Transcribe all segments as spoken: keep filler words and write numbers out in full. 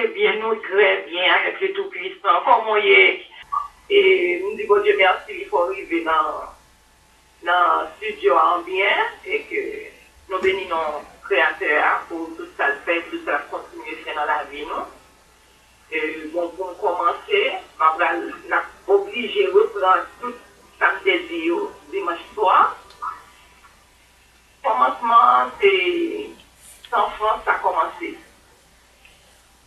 Ebyen, nou trè byen avèk le Tou Pwisan. Kòman w ye? E m di Bondye mèsi, li fè w rive nan, nan estidyo a an byen, e ke nou beni non Kreyatè a pou tout sa l fè, tout sa l ap kontinye fè nan lavi nou. E, bon, pou m kòmanse, m ap pral, n ap oblije repran tout sa m te di yo dimanch swa. Kòmansman an, se San Frans sa kòmanse.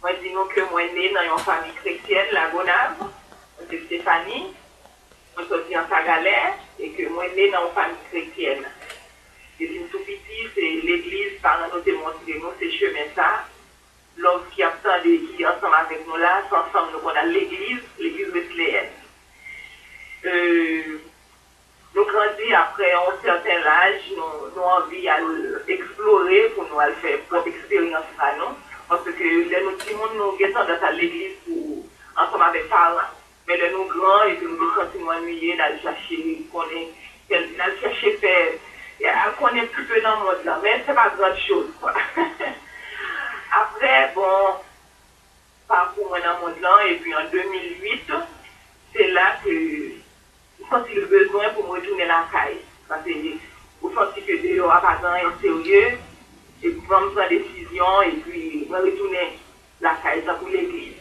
Mwen di nou ke mwen ne nan yon fanmi kretyèn Lagonav. Mwen se Stephanie, mwen soti Anse à Galets, e ke mwen ne nan yon fanmi kretyèn. Depi m tou piti, se legliz paran nou te montre nou, se chemen sa. Lòv ki ap tande, ki ansanm avèk nou la, se ansanm nou konn al legliz, legliz Wesleyèn. E, nou grandi apre yon sèten laj, nou, nou anvi al eksplore pou nou al fè pwòp eksperyans pa nou. Paske lè nou timoun, nou gen tandans al legliz pou ansanm avèk paran. Men lè nou gran epi nou vin santi nou annuiye, n al chache konnen, n al chache fè, al konnen pli pe nan mond lan. Men se pa grand chose, kwa. Apre, bon, pakou mwen nan mond lan, epi an de mil uit, se la ke m santi le bezwen pou m retounen lakay. Paske ou santi ke deyò a pa gen anyen serye, epi pran, m pran desizyon, epi mwen retounen lakay tankou legliz.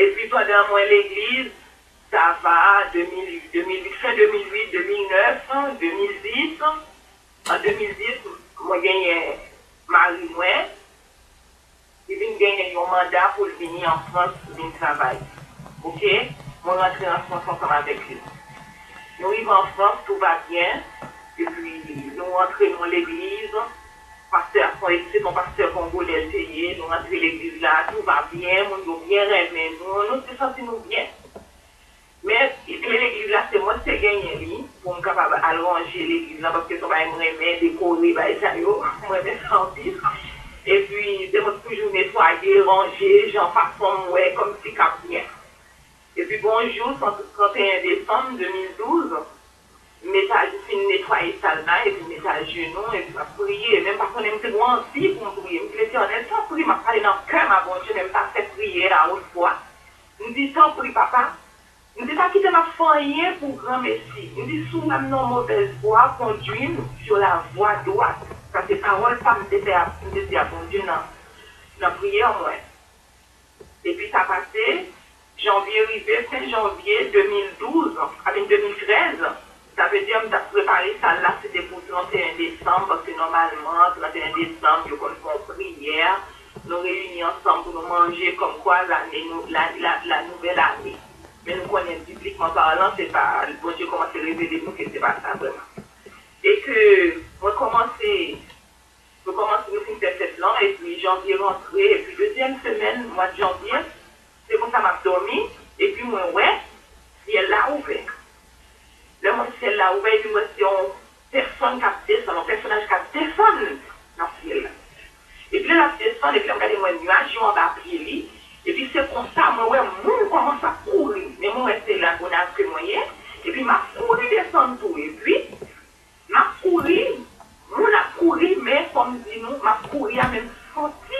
Epi pandan mwen legliz, sa va, de mil, de mil uit, fen de mil uit, de mil nèf, de mil dis. An de mil dis, mwen genyen mari mwen. Li vin genyen yon manda pou l vini an Frans vin travay. Oke? Mwen rantre an Frans ansanm avèk li. Nou rive an Frans, tou va byen. Epi, nou rantre nan legliz. Pastè a, se yon, se yon pastè kongolè l te ye. Nou rantre legliz la, tou va byen. Moun yo byen renmen nou. Nou te santi nou byen. Men, kle legliz la, se mwen ki te genyen li, pou m kapab al ranje legliz la, paske se yon bagay m renmen, dekore, bagay sa yo, m renmen sa anpil. Epi, se mwen ki toujou netwaye, ranje, jan fason m wè, kòmsi k ap byen. Epi, bon, yon jou, tranteyen desanm de mil douz, m mete, m fin netwaye sal la, epi m mete ajenou, epi m ap priye. Men m pa konnen m te gen anvi pou m priye. M di, Letènèl, tanpri, m ap pale nan kè m a Bondye, men m pa fè priyè a wot vwa. M di, tanpri, papa, m di, pa kite m ap fè anyen pou granmesi. M di, si w wè m nan yon movèz vwa, kondui m sur la voie droite. Sa se pawòl pa m te fè a, m te di a Bondye nan, nan priyè mwen. Epi sa pase, janvye rive, fen janvye de mil douz, I mean, de mil trèz, sa vle di m t ap prepare sal la, se te pou tranteyen desanm, paske nòmalman, tranteyen desanm, yo konn fè yon priyè, nou reyini ansanm pou nou manje, kòmkwa lane nou, la, la, la nouvèl ane. Men nou konnen, biblikman palan, se pa, Bondye kòmanse revele nou ke se pa sa vrèman. E ke mwen kòmanse Nou kòmanse, nou fin fè fèt lan, epi janvye rantre, epi dezyèm semèn mwa janvye, se konsa m ap dòmi, epi mwen wè syèl la ouvè. Lè m wè syèl la ouvè, epi m wè se yon pèsòn k ap desann, yon pèsonaj k ap desann nan syèl la. Epi lè l ap desann, epi lè m gade, m wè nyaj yo anba pye li, epi se konsa mwen wè moun kòmanse ap kouri, men mwen wè se Lagonav ke mwen ye, epi m ap kouri desann tou, epi M ap kouri, moun ap kouri, men kòm di nou, m ap kouri a, men m santi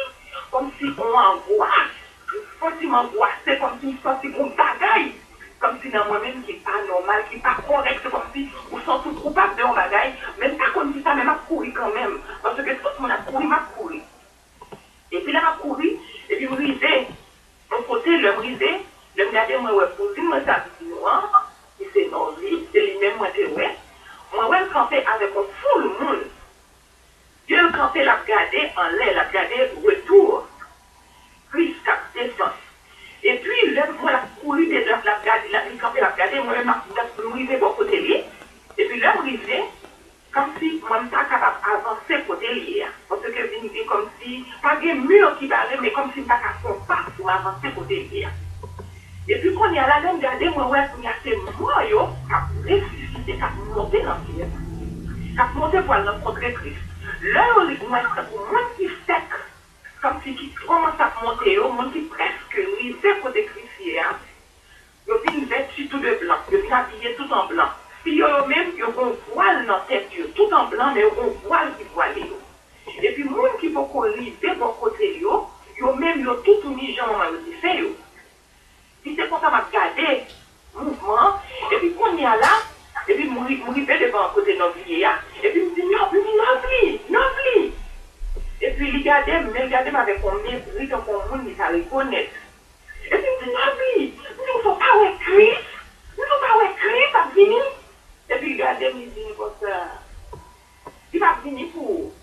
kòmsi on angwas. M santi m angwase, kòmsi m santi gon bagay, kòmsi nan mwen menm ki pa nòmal, ki pa kòrèk. Se kòmsi ou santi w koupab de yon bagay, men m pa konn kisa, men m ap kouri kanmenm. Paske tout moun ap kouri, m ap kouri. Epi lè m ap kouri, epi m rive yon kote, lè m rive, lè m gade, mwen wè kouzin mwen sa vin nou an, ki se Norvie, se li menm mwen te wè. Mwen wè l kanpe avèk yon foul moun. Vye l kanpe, l ap gade anlè, l ap gade retou Kris k ap desann. Epi, lè m wè l ap kouri dedan, l ap gade, l ap, li kanpe, l ap gade, mwen menm, m ap, m ap, m rive bò kote li. Epi, lè m rive, Kòmsi mwen m pa kapab avanse kote l ye a. Paske vin, vin kòmsi pa gen mi ki bare, men kòmsi m pa ka fè yon pa pou m avanse kote l ye a. Epi kounye a la, lè m gade, mwen wè kounye a se mò yo k ap resisite, k ap monte nan syèl la, k ap monte pou al rankontre Kris. Lè yo ri, mwen tankou moun ki fèk, kòmsi ki kòmanse ap monte yo, moun ki prèske rive kote Kris ye a, Yo vin vèti tou de blan, yo vin abiye tout an blan. Fi yo, yo menm, yo gon vwal nan tèt yo, tout an blan, men yo gon vwal ki vwale yo. Epi moun ki poko rive bò kote yo, Yo menm, yo toutouni jan manman yo te fè yo. Li se konsa m ap gade mouvman an. Epi kounye a la, epi m ri- m rive devan kote Nòvli ye a. Epi m di, "Nòv-, m di, Nòvli, Nòvli!" Epi li gade m, men l gade m avèk yon mepri tankou yon moun li pa rekonèt. Epi m di, "Nòvli!" M di, "Ou pa wè Kris? M di, 'Ou pa wè Kris ap vini?'" Epi l gade m, li di m konsa, "Li p ap vini pou ou."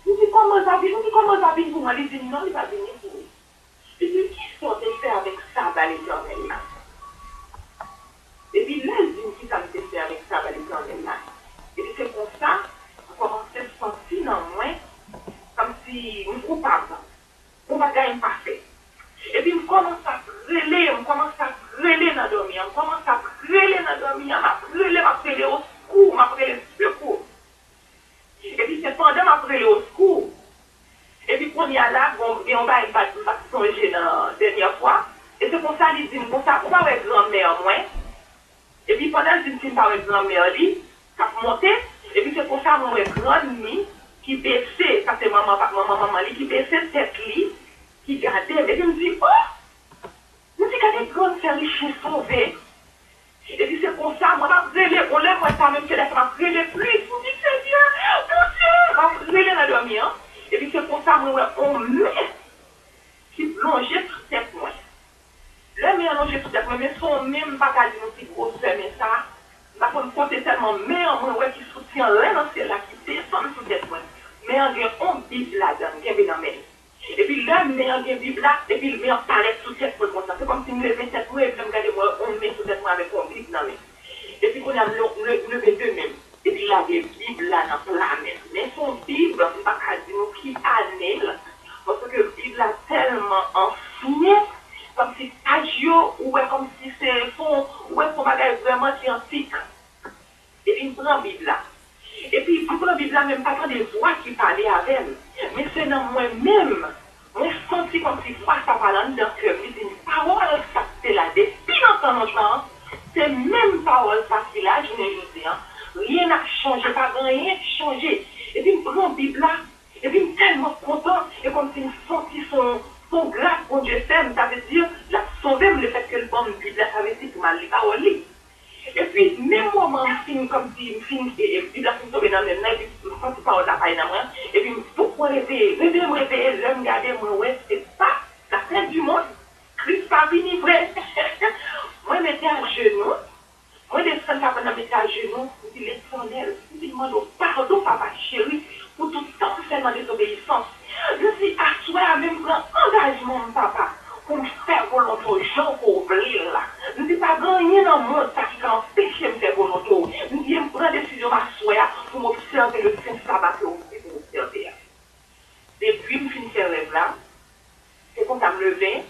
M di, "Kòman l pa vini?" M di, "Kòman l pa vini pou mwen?" Li di m, "Non, li pa vini pou ou." Li di m, "Kisa w te fè avèk saba Letènèl la?" Epi lè l di m kisa m te fè avèk saba Letènèl la, epi se konsa, m kòmanse santi nan mwen kòmsi m koupab. Gon bagay m pa fè. Epi m kòmanse ap rele, m kòmanse ap rele nan dòmi an, m kòmanse ap rele nan dòmi an, m ap rele, m ap rele oskou, m ap rele sekou. Epi se pandan m ap rele oskou, epi kounye a la, gon, gen yon bagay m pa t, m pa t sonje nan dènyè fwa, e se konsa li di m konsa, "Ou pa wè granmè mwen?" Epi pandan l di m si m pa wè granmè li k ap monte, epi se konsa mwen wè grann li ki bese, sa se manman, manman, manman li ki bese tèt li, ki gade m. Epi m di, "O!" M di, "Gade grann sè Richi sove." Epi se konsa, mwen m ap rele, bon, lè m wè sa menm, se lè sa m ap rele plis. M di, "Senyè, Bondye!" M ap rele nan dòmi an. Epi se konsa, mwen wè on men ki lonje sou tèt mwen. Lè men an lonje sou tèt mwen, men se yon men, m pa ka di nou ki gwosè men sa. M pa konn kote tèlman men an mwen wè ki soti anlè nan syèl la, ki desann sou tèt mwen. Men an gen yon Bib ladan l, kenbe nan men l. Epi lè men an gen Bib la, epi men an parèt sou tèt mwen konsa. Se kòmsi m leve tèt mwen, epi lè m gade, m wè yon men sou tèt mwen avèk yon Bib nan men. Epi kounye a, m le- m le- m leve de men m. Epi lage Bib la nan pla men m. Men se yon Bib, m pa ka di nou ki ane l, paske Bib la tèlman ansyen, kòmsi paj yo, ou wè kòmsi se, se yon- ou wè se yon bagay vrèman ki antik. Epi m pran Bib la. Epi m pran Bib la, men m pa tande vwa ki pale avè m. Men se nan mwen menm, mwen santi kòmsi vwa sa pale anndan kè m. Li di m, "Pawòl sa k te la depi nan tan lontan an, se menm pawòl sa ki la jounen jodi a. Ryen n ap chanje, pa gen anyen k chanje." Epi m pran Bib la, epi m tèlman kontan, e kòmsi m santi se yon, se yon gras Bondye fè m, sa vle di, l ap sove m, lefètke l ban m Bib la, sa vle di pou m al li pawòl li. Epi, menm moman m fin, kòmsi m fin, e, e, Bib la fin tonbe nan men m nan, epi m santi pawòl la pale nan mwen, epi m, bouk, mwen reveye, reveye, m reveye, lè m gade, mwen wè, se pa, la fin du monde, Kris pa vini vre. Mwen mete ajenou, mwen desann pa pandan mete ajenou, m di, "Letènèl," m di, "m mande w padon, papa cheri, pou tout tan m fè nan dezobeyisans." M di, "Aswè a, men m pran angajman m, papa, pou m fè volonte w jan ke w vle l la." M di, "Pa gen anyen nan mond sa ki ka anpeche m fè volonte w." M di, "E m pran desizyon m aswè a pou m obsève le sen saba ke w di pou m obsève a." Depi m fin fè rèv la, se konsa m leve,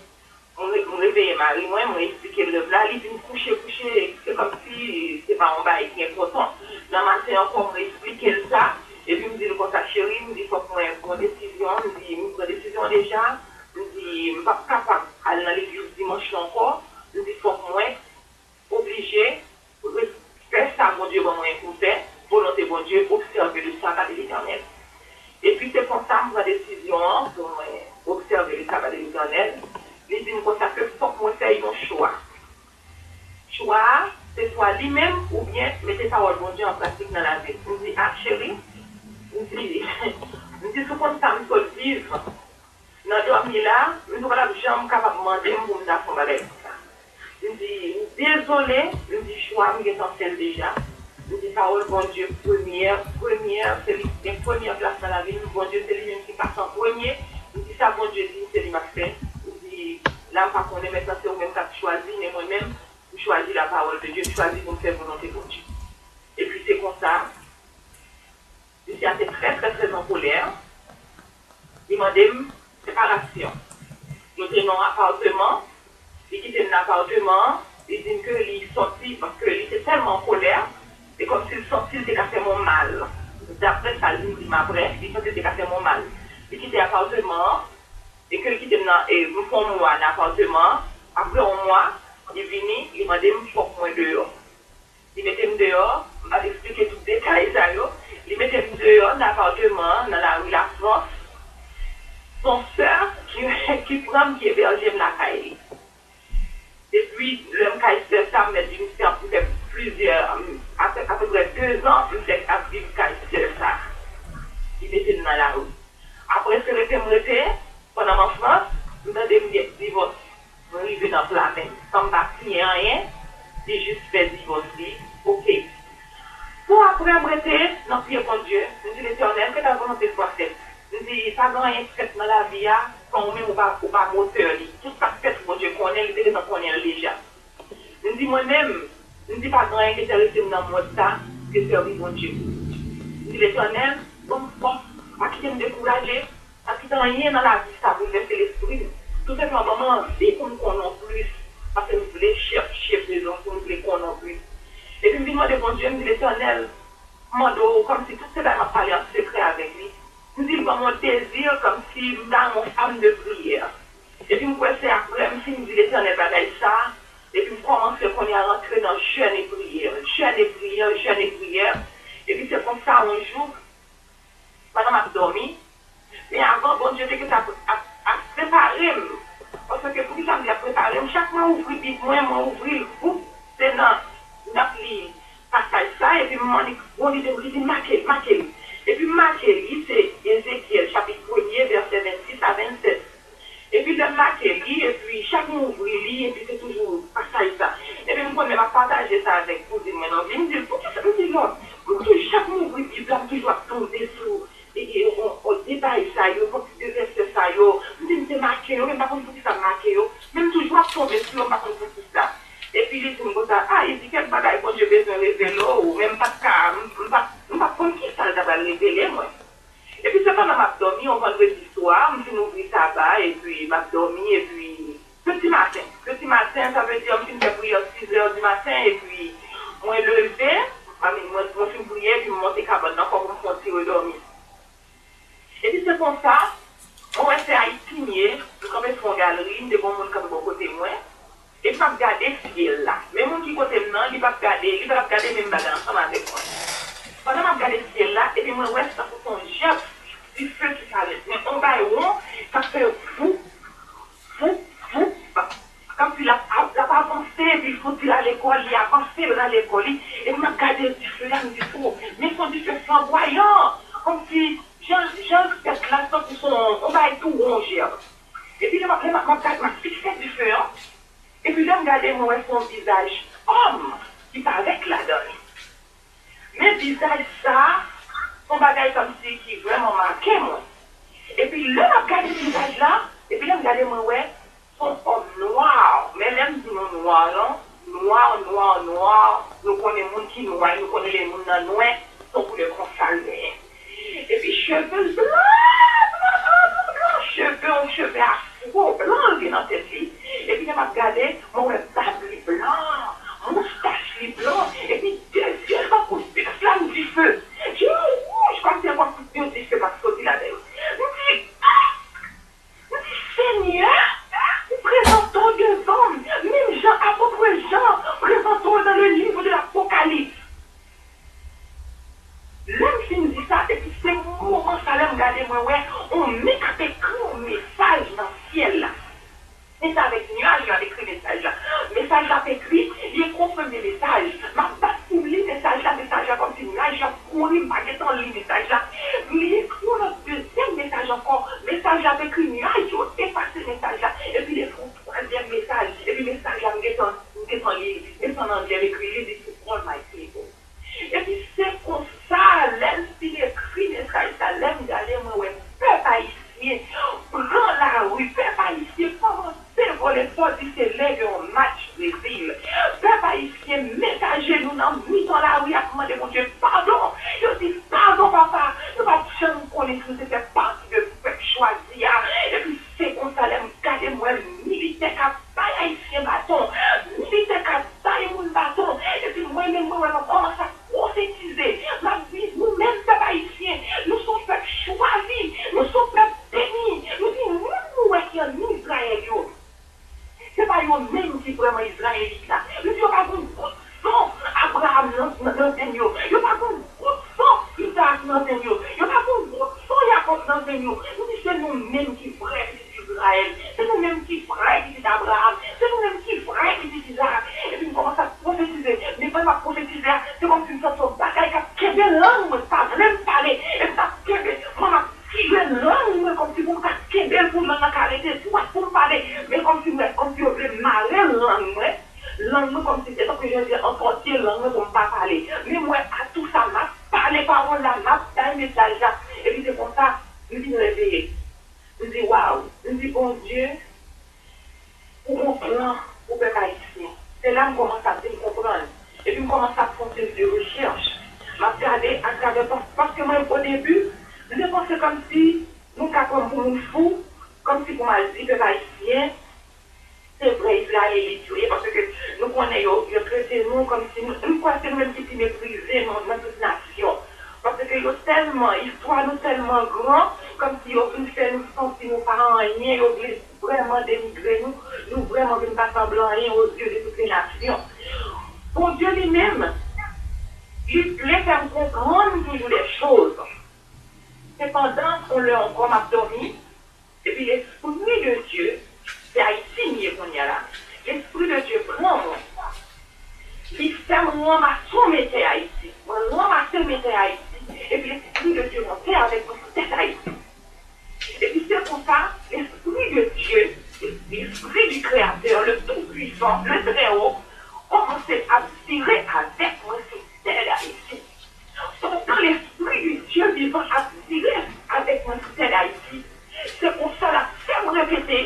m re- m reveye mari mwen, mwen esplike l rèv la, li di m, "Kouche, kouche, se kòmsi se pa yon bagay ki enpòtan." Nan maten ankò, mwen esplike l sa, epi m di l konsa, "Cheri," m di, "fòk mwen pran desizyon," m di, "m pran desizyon deja," m di, "M p ap kapab al nan legliz dimanch lan ankò," m di, "Fòk mwen oblije res- fè sa Bondye ban mwen pou m fè, volonte Bondye, obsève le saba de Letènèl." Epi se konsa m pran desizyon an pou mwen obsève le saba de Letènèl. Li di m konsa ke fòk mwen fè yon chwa. Chwa a, se swa li menm oubyen mete pawòl Bondye an pratik nan lavi m. M di, "A, cheri," m di, m di, "si w konn sa m sot viv, nan dòmi la, m di w pa t ap janm kapab mande m pou m ta fè yon bagay konsa." M di, "M dezole," m di, "chwa m gentan fè l deja." M di, "Pawòl Bondye premyè, premyè, se li ki gen premyè plas nan lavi m. Bondye se li menm ki pase an premye." M di, "Sa Bondye di, se li m ap fè." M di, "La m pa konnen, mentnan se ou menm k ap chwazi, men mwen menm, m chwazi la pawòl de Dye, m chwazi pou m fè volonte Bondye." Epi se konsa, Misye a te trè, trè, trè an kolè. Li mande m separasyon. Nou te nan yon apatman. Li kite m nan apatman an. Li di m ke li sòti paske li te tèlman an kolè. Se kòmsi l santi l te ka fè m yon mal. Daprè sa l vin di m apre, li santi l te ka fè m yon mal. Li kite apatman an. E ke l kite m nan, e, m fè yon mwa nan apatman an. Apre yon mwa, li vini, li mande m fòk mwen deyò. Li mete m deyò, m pa t eksplike tout detay sa yo. Li mete m deyò nan apatman an, nan lari Lafrans. Se yon sè ki, ki pran m, ki ebèje m lakay li. Depi lè m kay sè sa, m mèt di m fè, m fè plizyè, m, apè, apeprè dezan, m te ap viv kay sè sa. Li mete m nan lari. Apre, se rete m rete, pandan m an Frans, m tande m gen divòs. Mwen rive nan pla men m, san m pa siyen anyen, li jis fè divòs li, oke. Bon, apre, m rete nan pye Bondye, m di, Letènèl, ke ta volonte swa fèt. M di, pa gen anyen k fèt nan lavi a, san ou menm ou pa, ou pa motè li. Tout sa k fèt, Bondye konnen, li te gentan konnen l deja. M di, mwen menm, m di, pa gen anyen ki enterese m nan mond sa ke sèvi Bondye. M di, Letènèl, ban m fòs, pa kite m dekouraje. Pa kite anyen nan lavi sa boulvèse lespri m. Tou senpleman, ban m anvi pou m konnen w plis, paske m vle chèche prezans ou, m vle konnen w plis. Epi m vin mande Bondye, m di, Letènèl, m mande w kòmsi tout se bagay m ap pale an sekrè avèk li. M di l ban m yon dezi, kòmsi m ta yon fanm de priyè. Epi m kwè se apre m fin di Letènèl bagay sa, epi m kòmanse kounye a rantre nan jèn e priyè, jèn e priyè, jèn e priyè. Epi se konsa, yon jou, pandan m ap dòmi, men avan, Bondye te gentan ap, ap, ap prepare m. Paske poukisa m di ap prepare m? Chak mwen ouvri Bib mwen, mwen ouvri l, woup, se nan, m ap li pasaj sa, epi m annik gon lide m ki di make l, make l. Epi m make li, se Ezekyèl chapit premye, vèsè vennsis a vennsèt. Epi lè m make li, epi chak m ouvri li, epi se toujou pasaj sa. Epi m konnen m ap pataje sa avèk kouzin mwen nan vi, m di l, poukisa, m di, non, m toujou, chak m ouvri Bib la, m toujou ap tonbe sou e, e, on, on, de bagay sa yo, fòk de vèsè sa yo, m di m te make yo, men m pa konn poukisa m make yo, men m toujou ap tonbe sou yo, m pa konn poukisa. Epi li di m konsa, a, Ezekyèl, bagay Bondye bezwen revele w, men m pa t ka, m, m pa, m pa konn kisa l ta pral revele mwen. Epi sepandan m ap dòmi, yon vandredi swa, m fin ouvri saba, epi m ap dòmi, epi Peti maten. Peti maten, sa vle di m fin fè priyè sis è di maten, epi mwen leve, I mean, mwen, mwen fin priye, epi m monte kabann nan ankò pou m fè yon ti redòmi. Epi se konsa, mwen wè se Ayiti m ye, m kanpe sou yon galri, m te gen yon moun kanpe bò kote mwen, epi m ap gade syèl la. Men moun ki kote m nan, li p ap gade, li pa t ap gade menm bagay ansanm avèk mwen. Pandan m ap gade syèl la, epi mwen wè se tankou se yon jèf dife ki parèt, men yon bagay won k ap fè voup, voup, voup. Kòmsi l ap, ap, l ap avanse, epi l soti l ale kò li, avanse l rale kò li. Epi m ap gade dife a, m di, o, men se yon dife flanbwayan. Kòmsi jan, jan l fèt la, tankou se yon, yon bagay tou wonjè. Epi lè m ap, lè m ap, m ap gade, m ap fikse dife an. Epi lè m gade, mwen wè se yon vizaj òm ki parèt ladan li. Men vizaj sa, se yon bagay kòmsi ki vrèman make mwen. Epi lè m ap gade vizaj la, epi lè m gade mwen wè, se yon òm nwa. Men lè m di nou nwa lan, nwa, nwa, nwa, nou konnen moun ki nwa, nou konnen lè moun nan nwè, se yon koulè konsa l genyen. Epi cheve l blan, blan, blan, blan, blan, cheve, yon cheve afwo blan l gen nan tèt li. Epi lè m ap gade, mwen wè bab li blan, moustach li blan, epi de zye l tankou de flanm dife. Je yo wouj kòmsi se kòmsi de dife k ap soti ladan yo. M di, a! M di, Senyè, ou prezante w devan m, menm jan, apeprè jan prezante w dans le livre de l'Apocalypse. Lè m fin di sa, epi se moman sa, lè m gade, mwen wè yon men k ap ekri yon mesaj nan syèl la. Men se avèk nyaj yo ap ekri mesaj la. Mesaj la ap ekri, li ekri yon premye mesaj. M ap bat pou m li mesaj la, mesaj la kòmsi nyaj yo ap kouri, m pa gentan li mesaj la. Li ekri yon lòt dezyèm mesaj ankò. Mesaj la ap ekri, nyaj yo efase mesaj la. Epi li ekri yon twazyèm mesaj. Epi mesaj la, m gentan, m gentan li, desann an dyèl, ekri, li di, To all my people. Epi se konsa, lè l fin ekri mesaj sa, lè m gade, mwen wè pèp ayisyen pran lari, pèp ayisyen kòmanse vole fò, di se lè gen yon match Brezil. Pèp ayisyen met ajenou nan mitan lari ap mande Bondye padon. Yo di, padon, Papa. Yo pa t janm konnen si nou te fè pati de pèp chwazi a. Epi se konsa, lè m gade, m wè militè k ap bay ayisyen baton, militè k ap bay moun baton. Epi mwen menm, mwen wè nou kòmanse ap pwofetize. M ap di, nou menm pèp ayisyen, nou se yon pèp chwazi, nou se yon pèp beni. Nou di, moun nou wè ki ann Izrayèl yo, se pa yo menm ki vrèman Izrayelit la. Nou di, yo pa gen yon gout san Abraram nan, nan, nan venn yo. Yo pa gen yon gout san Izaak nan venn yo. Yo pa gen yon gout san Yakòb Nan zen yo, m di, se nou menm ki vrè pitit Izrayèl, se nou menm ki vrè pitit Abraram, se nou menm ki vrè pitit Izaak. Epi m kòmanse ap pwofetize, men pandan m ap pwofetize a, se kòmsi m santi yon bagay k ap kenbe lang mwen, pa vle m pale, epi m ap kenbe, mwen m ap tire lang mwen kòmsi pou m ka kenbe l, pou lang nan ka rete dwat pou m pale, men kòmsi m wè, kòmsi yo vle mare lang mwen, lang mwen kòmsi se tankou jan di an kòtye lang mwen pou m pa pale. Men m wè a tou sa, m ap pale pawòl la, m ap bay mesaj la, epi se konsa, m vin reveye. M di, waw, m di, Bondye, ou gon plan pou pèp ayisyen. Se la m kòmanse ap vin konprann. Epi m kòmanse ap fè yon seri de rechèch. M ap gade atravè, pas-, paske mwen, o debi, m te panse kòmsi moun ka pran m pou moun fou, kòmsi pou m al di pèp ayisyen, se vrè Izrayelit yo ye, paske nou konnen yo, yo trete nou kòmsi nou, m kwè se nou menm ki pi meprize nan, nan tout nasyon. Paske yo tèlman, istwa nou tèlman gran, kòmsi yo vin fè nou santi nou pa anyen, yo vle vrèman denigre nou, nou vrèman vin pa sanble anyen aux yeux de toutes les nations. Bondye li menm, li vle fè m konprann toujou des choses. Sepandan, yon lè ankò, m ap dòmi, epi Lespri de Dye, se Ayiti m ye kounye a la, Lespri de Dye pran mwen. Li fè m ranmase yon metè Ayiti. Mwen ranmase metè Ayiti, epi Lespri de Dye monte avèk mwen sou tèt Ayiti. Epi se konsa, Lespri de Dye, Lespri du Créateur, le Tout-Puissant, le Très-Haut, kòmanse ap vire avèk mwen sou tè Dayiti. Pandan Lespri de Dye vivan ap vire avèk mwen sou tè Dayiti, se konsa l ap fè m repete,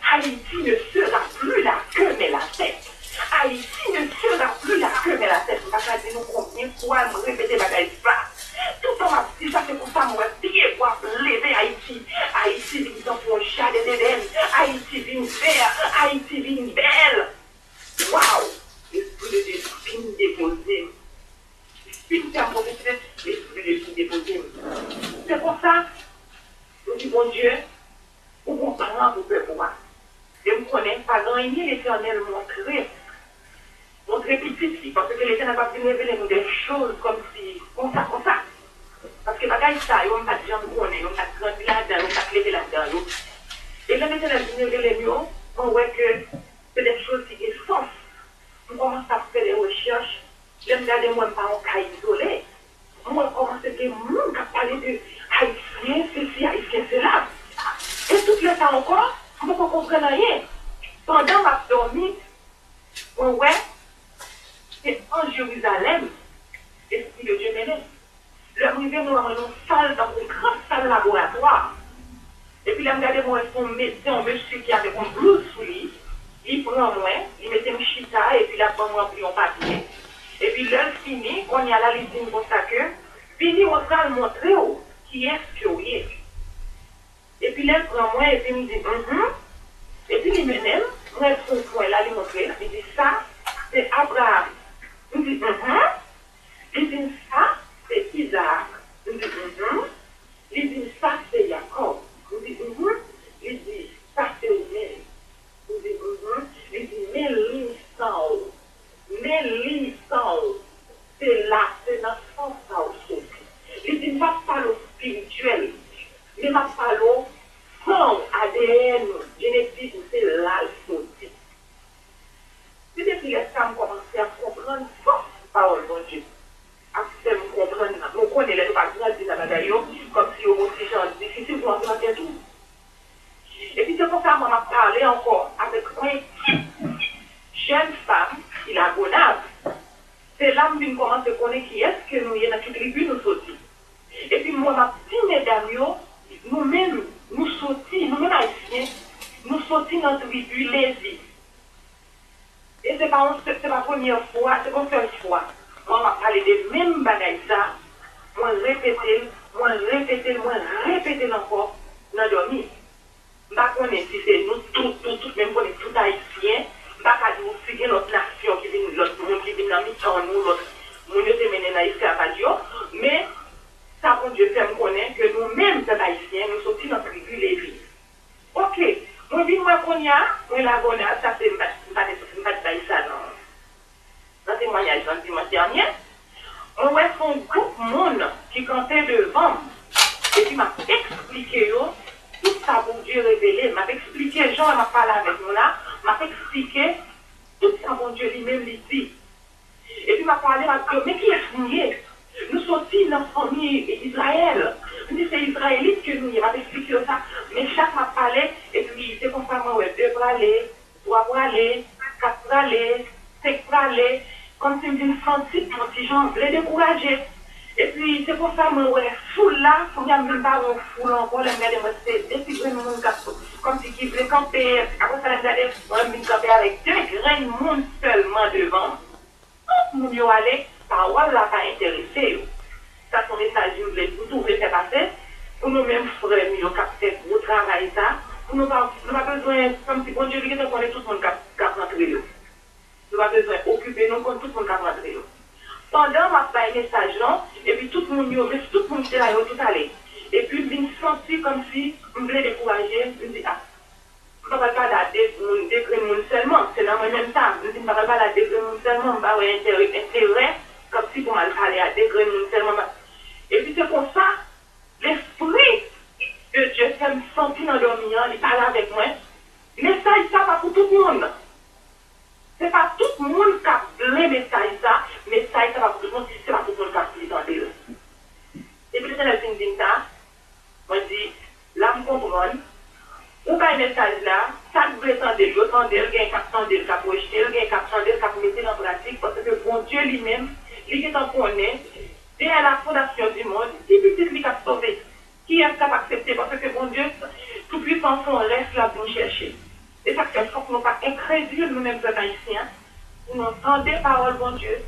Haïti ne sera plus la queue mais la tête. Haïti ne sera plus la queue mais la tête. M pa ka di nou konbyen fwa m repete bagay sa. Toutan m ap di sa, se konsa m wè pyebwa ap leve Ayiti. Ayiti vin tankou yon jaden Edenn. Ayiti vin vè. Ayiti vin bèl. Waw! Lespri de Dye fin depoze m. Fin fè m pwofetize, Lespri de Dye fin depoze m. Se konsa, m di, Bondye, ou gon plan pou pèp ou a. E m konnen pa gen anyen Letènèl montre, montre pitit li, paske Letènèl p ap vin revele nou de choz kòmsi konsa, konsa. Paske bagay sa yo, m pa t janm konnen yo, m pa t grandi ladan yo, m pa t leve ladan yo. E lè Letènèl vin revele m yo, mwen wè ke se de choz ki gen sans. M kòmanse ap fè de rechèch. Lè m gade, m wè m pa yon ka izole. M wè kòmanse gen moun k ap pale de Ayisyen sesi, Ayisyen sela. E tout lè sa ankò, m poko konprann anyen. Pandan m ap dòmi, mwen wè se anj Jerizalèm Lespri de Dye mennen. Lè m rive, m wè mwen nan yon sal, tankou yon gran sal laboratwa. Epi lè m gade, m wè se yon medsen, yon mesye ki avèk yon blouz sou li. Li pran mwen, li mete m chita, epi l ap ban m ranpli yon papye. Epi lè l fini, kounye a la, li di m konsa ke, vini, mwen pral montre w kiyès ke w ye. Epi lè l pran mwen, epi m di, mhm. Epi li mennen m, m wè sou pwen la, li montre, li di, sa, se Abraram. M di, mhm. Li di m, sa, se Izaak. M di, mhm. Li di m, sa, se Yakòb. M di, mhm. Li di, sa, se ou menm. M di, mhm. Li di, men liy san w. Men liy san w. Se la, se nan san sa w soti. Li di m, m p ap pale w espirityèl, men m ap pale w san w, A D N ou, jenetik ou, se la l soti. Se depi lè sa a m kòmanse ap konprann sans pawòl Bondye ap fè m konprann nan. Nou konnen lè nou pa grandi nan bagay yo, kòmsi yo gon ti jan difisil pou antre nan tèt ou. Epi se konsa mwen m ap pale ankò avèk yon ekip jèn fanm ki Lagonav. Se la m vin kòmanse konnen kiyès ke nou ye, nan ki tribi nou soti. Epi m wè m ap di medam yo, nou menm, nou soti, nou menm Ayisyen, nou soti nan tribi Levi. E se pa yon, se, se pa premyè fwa, se pa yon sèl fwa. Mwen, m ap pale de menm bagay sa, mwen repete l, mwen repete l, mwen repete l ankò nan dòmi. M pa konnen si se nou tout, tout, tout, men m konnen tout Ayisyen. M pa ka di w si gen lòt nasyon ki vin, lòt moun ki vin nan mitan nou, lòt moun yo te mennen nan esklavaj yo, men sa Bondye fè m konnen ke nou menm, pèp ayisyen, nou soti nan tribi Levi. Oke, mwen vin wè kounye a, mwen Lagonav, sa se, m pa t, m pa t, m pa t bay sa nan, nan temwayaj lan dimanch dènye. Mwen wè se yon gwoup moun ki kanpe devan m. Epi m ap eksplike yo tout sa Bondye revele. M ap eksplike jan m ap pale avèk nou la. M ap eksplike tout sa Bondye li menm li di. Epi m ap pale, m ap di yo, men kiyès nou ye? Nou soti nan fanmi Izrayèl. M di se Izrayelit ke nou ye. M ap eksplike yo sa. Men chak m ap pale, epi se konsa mwen wè de prale, twa prale, kat prale, senk prale, kòmsi m vin santi m yon ti jan vle dekouraje. Epi se konsa mwen wè foul la, kounye a m vin pa wè yon foul ankò, lè m gade m wè se de ti grenn moun k ap kòmsi ki vle kanpe. Apre sa lè m gade, mwen m vin kanpe avèk de grenn moun sèlman devan m. Tout moun yo ale, pawòl la pa enterese yo. Sa se yon mesaj m vle, m tou vle fè pase pou nou menm frè m yo k ap fè gwo travay sa, pou nou pa, nou pa bezwen, kòmsi Bondye li gentan konnen tout moun k ap, k ap rantre yo. Nou pa bezwen okipe nou, konn tout moun k ap rantre yo. Pandan m ap bay mesaj lan, epi tout moun yo, men tout moun ki te la yo tout ale. Epi m vin santi kòmsi m vle dekouraje, m di, a, m pa pral pale a de moun, de grenn moun sèlman. Se nan mwen menm sa. M di m pa pral pale a de grenn moun sèlman. M pa wè enterè, enterè kòmsi pou m al pale a de grenn moun sèlman. Epi se konsa, Lespri de Dye fè m santi nan dòmi an, li pale avèk mwen. Mesaj sa pa pou tout moun. Se pa tout moun k ap vle mesaj sa. Mesaj sa pa pou tout moun. Se pa tout moun k ap vle tande l. Epi Letènèl fin di m sa, mwen di, la m konprann. Ou bay mesaj la, sa k vle tande l, yo tande l, gen k ap tande l, k ap rejte l, gen k ap tande l, k ap mete l an pratik, paske Bondye li menm, li gentan konnen, dèyè la fondasyon di mond, ki pitit li k ap sove. Kiyès k ap aksepte? Paske Bondye Toupisan se yon rès l ap vin chèche. E sa k fè fòk nou pa enkredil, nou menm pèp ayisyen, pou nou tande pawòl Bondye,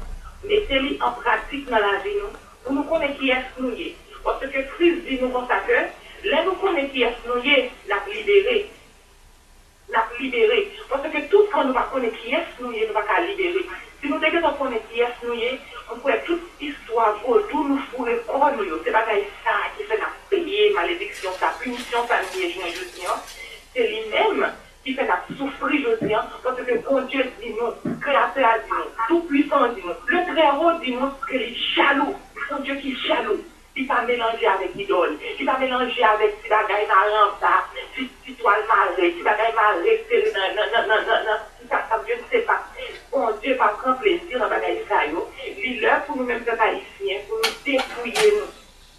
mete li an pratik nan lavi nou, pou nou konnen kiyès nou ye. Paske Kris di nou konsa ke, lè nou konnen kiyès nou ye, n ap libere. N ap libere. Paske toutan nou pa konnen kiyès nou ye, nou pa ka libere. Si nou te gentan konnen kiyès nou ye, m kwè tout istwa vodou nou foure kò nou yo, se bagay sa a ki fè n ap peye malediksyon sa, pinisyon sa nou ye jounen jodi an. Se li menm ki fè n ap soufri jodi an, paske Bondye di nou, Kreyatè a di nou, Toupisan an di nou, Letrèwo di nou ke li jalou, Bondye ki jalou. Li pa melanje avèk idòl. Li pa melanje avèk ti bagay mare anba, ti, ti twal mare, ti bagay mare sere nan, nan, nan, nan, nan, nan, ti sa, sa, je ne sais pas. Bondye pa pran plezi nan bagay sa yo. Li lè pou nou menm pèp ayisyen, pou nou depouye nou,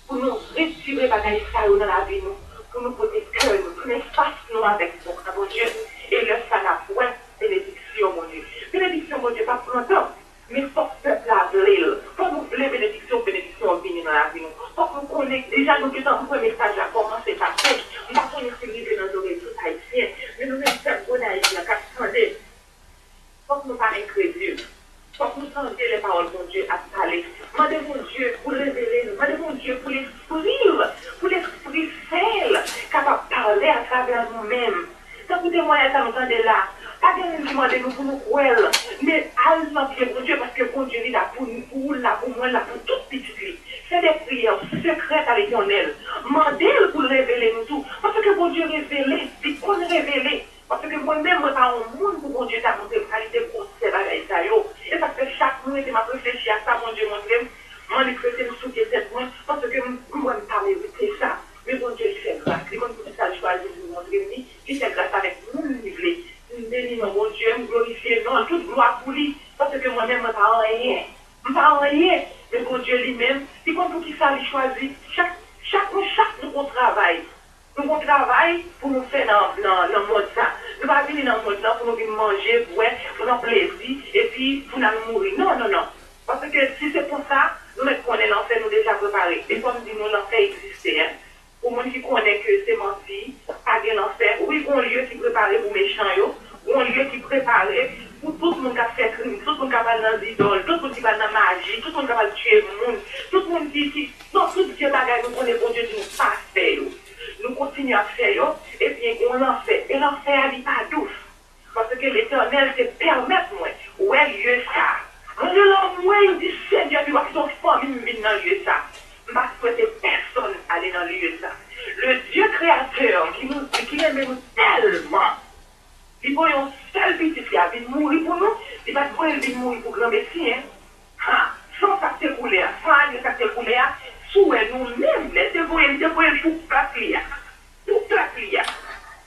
pou nou retire bagay sa yo nan lavi nou, pou nou pote kè nou, tounen fas nou avèk Bondye. E lè sa n ap wè benediksyon Bondye. Benediksyon Bondye p ap pran tan. Men fòk pèp la vle l. Fòk nou vle benediksyon pou benediksyon an vini nan lavi nou. Fòk nou konnen, deja nou gentan, m kwè mesaj la kòmanse pase. M pa konnen si l rive nan zòrèy tout ayisyen. Men nou menm pèp Gonayiv la k ap tande, fòk nou pa enkredil. Fòk nou tande lè pawòl Bondye ap pale. Mande Bondye pou l revele nou. Mande Bondye pou lespri l, pou lespri sen l kapab pale atravè nou menm. Tankou temwayaj sa nou tande la, pa gen moun ki mande nou pou nou kwè l, men al nan pye Bondye, paske Bondye li la pou nou, pou ou, l la pou mwen, l la pou tout pitit li. Fais des prières secrètes à l'Éternel. Mande l pou l revele nou tou, paske Bondye revele, li konn revele. Paske mwen menm, mwen pa yon moun pou Bondye ta montre m kalite gwosè bagay sa yo. E sa k fè chak nwit m ap reflechi a sa Bondye montre m, m annik rete m sou pye tèt mwen, paske m, m wè m pa merite sa. Men Bondye li fè gras, li konn poukisa l chwazi pou l montre m li. Li fè gras avèk moun li vle. M beni non Bondye, m glorifye non l, tout glwa pou li. Paske mwen menm, mwen pa anyen. M pa anyen. Men Bondye li menm, li konn poukisa li chwazi chak, chak nou, chak nou gon travay. Nou gon travay pou nou fè nan, nan, nan mond sa. Nou pa vini nan mond lan pou nou vin manje, bwè, pran plezi, epi pou n al mouri. Non, non, non. Paske si se pou sa, nou mèt konnen lanfè nou deja prepare. E fò m di nou, lanfè egziste, en. Pou moun ki konnen ke se manti, pa gen lanfè. Wi, gon lye ki prepare pou mechan yo, gon lye ki prepare pou tout moun k ap fè krim, tout moun k ap al nan zidòl, tout moun ki pral nan maji, tout moun k ap al tiye moun, tout moun ki, ki, non, tout vye bagay nou konnen Bondye di nou pa fè yo. Nou kontinye ap fè yo, ebyen, gon lanfè. E lanfè a, li pa dous. Paske Letènèl te pèmèt mwen wè lye sa. Mwen rele anmwey, m di, Senyè, pi w ap fè yon fanmi m vin nan lye sa. M pa swete pèsonn ale nan lye sa. Le Dieu créateur ki nou, ki renmen nou tèlman, li voye yon sèl pitit li a vin mouri pou nou, li pa t voye l vin mouri pou granmesi, en. Ha, san sa k te koule a, san ane sa k te koule a, Sou wè nou menm, lè l te voye, li te voye l pou pèp li a. Pou pèp li a.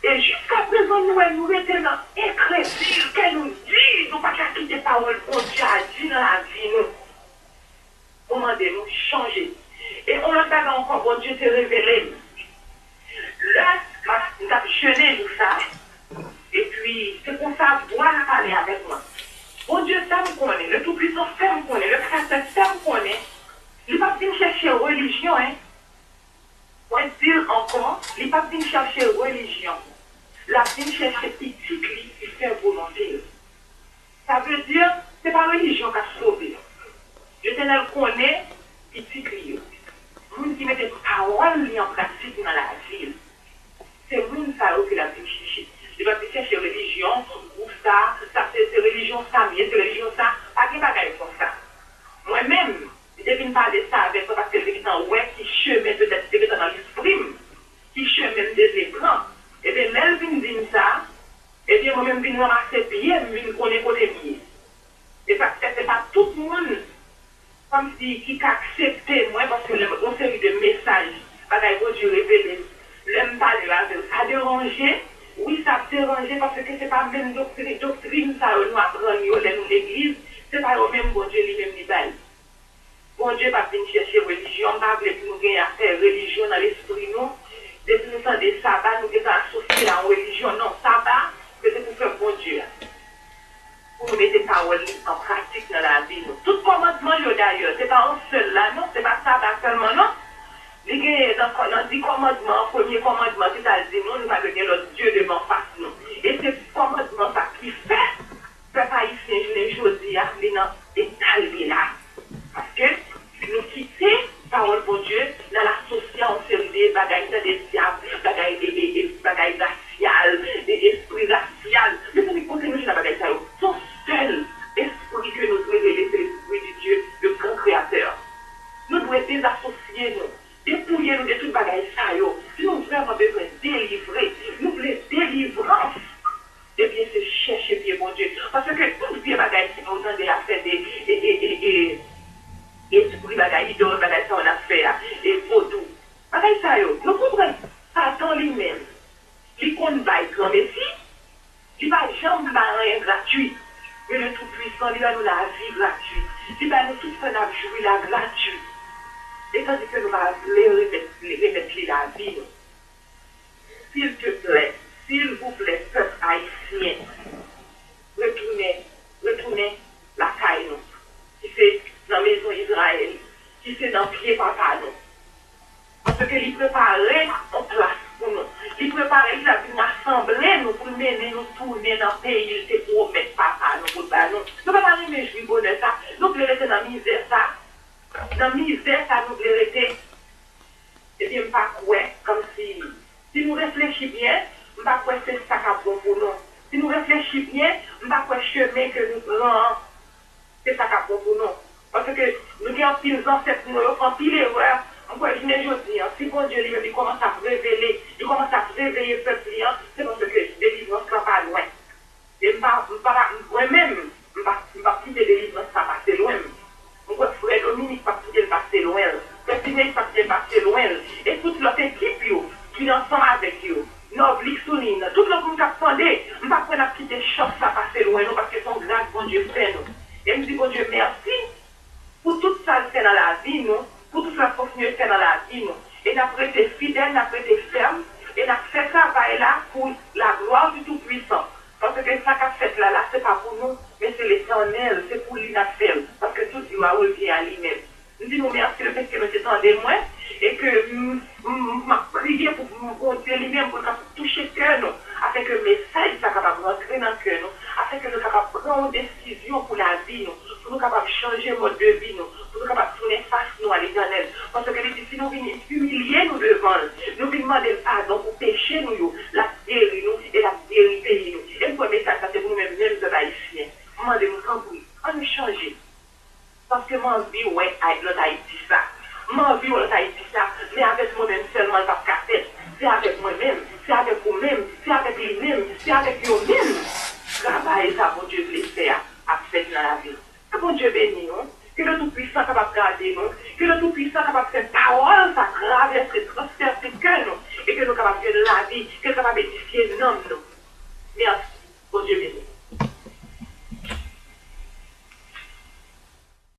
E jiskaprezan, nou wè, nou rete nan enkredil, kè nou di, nou pa ka kite pawòl Bondye a di nan lavi nou. Mwen mande nou chanje. E yon lòt bagay ankò, Bondye te revele m. Lè m ap, m t ap jene jou sa, epi se konsa vwa l pale avèk mwen. Bondye fè m konnen, le Toupwisan fè m konnen, le Kreyatè fè m konnen, li p ap vin chèche relijyon, en. Mwen di l ankò, li p ap vin chèche relijyon. L ap vin chèche pitit li ki fè volonte l. Sa vle di, se pa relijyon k ap sove. Letènèl konnen pitit li yo. Moun ki mete pawòl li an pratik nan lavi l. Se moun sa yo ke l ap vin chèche. Li p ap vin chèche relijyon, gwoup sa, sa se, se relijyon sa m ye, se relijyon sa. Pa gen bagay konsa. Mwen menm, li te vin pale sa avèk mwen paske l te gentan wè ki chemen petèt te gentan nan lespri m, ki chemen m te vle pran. Ebyen, lè l vin di m sa, ebyen, mwen menm vin ranmase pye m, vin konnen kote m ye. E sa k fè se pa tout moun kòmsi ki ka aksepte mwen, paske lè m, yon seri de mesaj, bagay Bondye revele m, lè m pale yo avè yo, sa deranje. Wi, sa ap deranje, paske se pa menm doktri-, doktrin sa yo nou aprann yo lè nou legliz, se pa yo menm Bondye li menm li bay. Bondye p ap vin chèche relijyon. M pa vle pou nou gen afè relijyon nan lespri nou. Depi nou tande saba, nou gentan asosye a yon relijyon. Non, saba, se te pou pèp Bondye a. Pou nou mete pawòl li an pratik nan lavi nou. Tout kòmandman yo, dayè, se pa yon sèl la, non, se pa saba sèlman, non. Li genyen nan, nan di kòmandman, premye kòmandman ki ta di nou, nou pa dwe gen lòt dye devan fas nou. E se kòmandman sa ki fè pèp ayisyen jounen jodi a, li nan eta l ye la. Paske nou kite pawòl Bondye, n al asosye a yon seri de bagay, tande dyab, bagay, e, e, e, bagay rasyal, e, espri rasyal. Mezanmi, kote nou jwenn bagay sa yo? Se yon sèl espri ke nou dwe rele, se Lespri di Dye, le gran Kreyatè. Nou dwe dezasosye nou, depouye nou de tout bagay sa yo. Si nou vrèman bezwen delivre, nou vle delivrans, ebyen, se chèche pye Bondye. Paske tout vye bagay sa yo tande afè de, e, e, e, e, espri bagay idòl, bagay sa yo n ap fè a, e vodou. Bagay sa yo, nou konprann Satan li menm, li konn bay granmesi, li pa janm bay anyen gratui. Men le Toupwisan, li ba nou lavi gratui. Li ba nou tout sa n ap jwi la gratui. E tandis ke nou pa vle remèt, remèt li lavi nou. Silteplè, silvouplè, pèp ayisyen, retounen, retounen lakay nou, ki se nan mezon Izrayèl, ki se nan pye papa nou. Paske li prepare yon plas pou nou. Li prepare, li ap vin rasanble nou pou l mennen nou tounen nan peyi l te pwomèt papa nou pou l ba nou. Nou pa ta renmen jwi bonè sa. Nou vle rete nan mizè sa. Nan mizè sa nou vle rete. Ebyen, m pa kwè, kòmsi, si nou reflechi byen, m pa kwè se sa k ap bon pou nou. Si nou reflechi byen, m pa kwè chemen ke nou pran an, se sa k ap bon pou nou. Paske nou gen anpil zansèt nou yo fè anpil erè. M kwè jounen jodi an, si Bondye li menm li kòmanse ap revele, li kòmanse ap reveye pèp li an, se paske delivrans lan pa lwen. E m pa, m pa, mwen menm, m pa, m p ap kite delivrans sa pase lwen m. M kwè frè Dominik p ap kite l pase lwen l. Frè Finelis p ap kite l pase lwen l. E tout lòt ekip yo ki ansanm avèk yo. Nòblik Soulin, tout lòt moun k ap tande, m pa kwè n ap kite chans sa pase lwen nou, paske se yon gras Bondye fè nou. E m di Bondye mèsi pou tout sa l fè nan lavi nou, pou tout sa l ap kontinye fè nan lavi nou. E n ap rete fidèl, n ap rete fèm, e n ap fè travay la pou la glwa di Toupwisan. Paske sa k ap fèt la, la, se pa pou nou, men se Letènèl, se pou li n ap fè l. Paske tout glwa revyen a li menm. M di nou mèsi lefètke nou te tande mwen, e ke m, m, m ap priye pou, pou Bondye li menm, pou l kapab touche kè nou, afenke mesaj sa kapab rantre nan kè nou, afenke nou kapab pran yon desizyon pou lavi nou, pou nou kapab chanje mòd de vi nou, pou nou kapab tounen fas nou a Letènèl. Paske li di, si nou vin imilye nou devan l, nou vin mande l padon pou peche nou yo, l ap geri nou e l ap geri peyi nou. E m kwè mesaj sa se pou nou menm, menm pèp ayisyen. M mande nou, tanpri, ann nou chanje. Paske m anvi wè Ay-, lòt Ayiti sa. M anvi wè lòt Ayiti sa, men avèk mwen menm sèlman l p ap ka fèt. Se avèk mwen menm, se avèk ou menm, se avèk li menm, se avèk yo menm. Travay sa Bondye vle fè a ap fèt nan lavi nou. Ke Bondye beni nou, ke le Toupwisan Sa kapab gade nou, ke le Toupwisan kapab fè pawòl sa travèse, transpèse kè nou, e ke nou kapab jwenn lavi, ke l kapab edifye nanm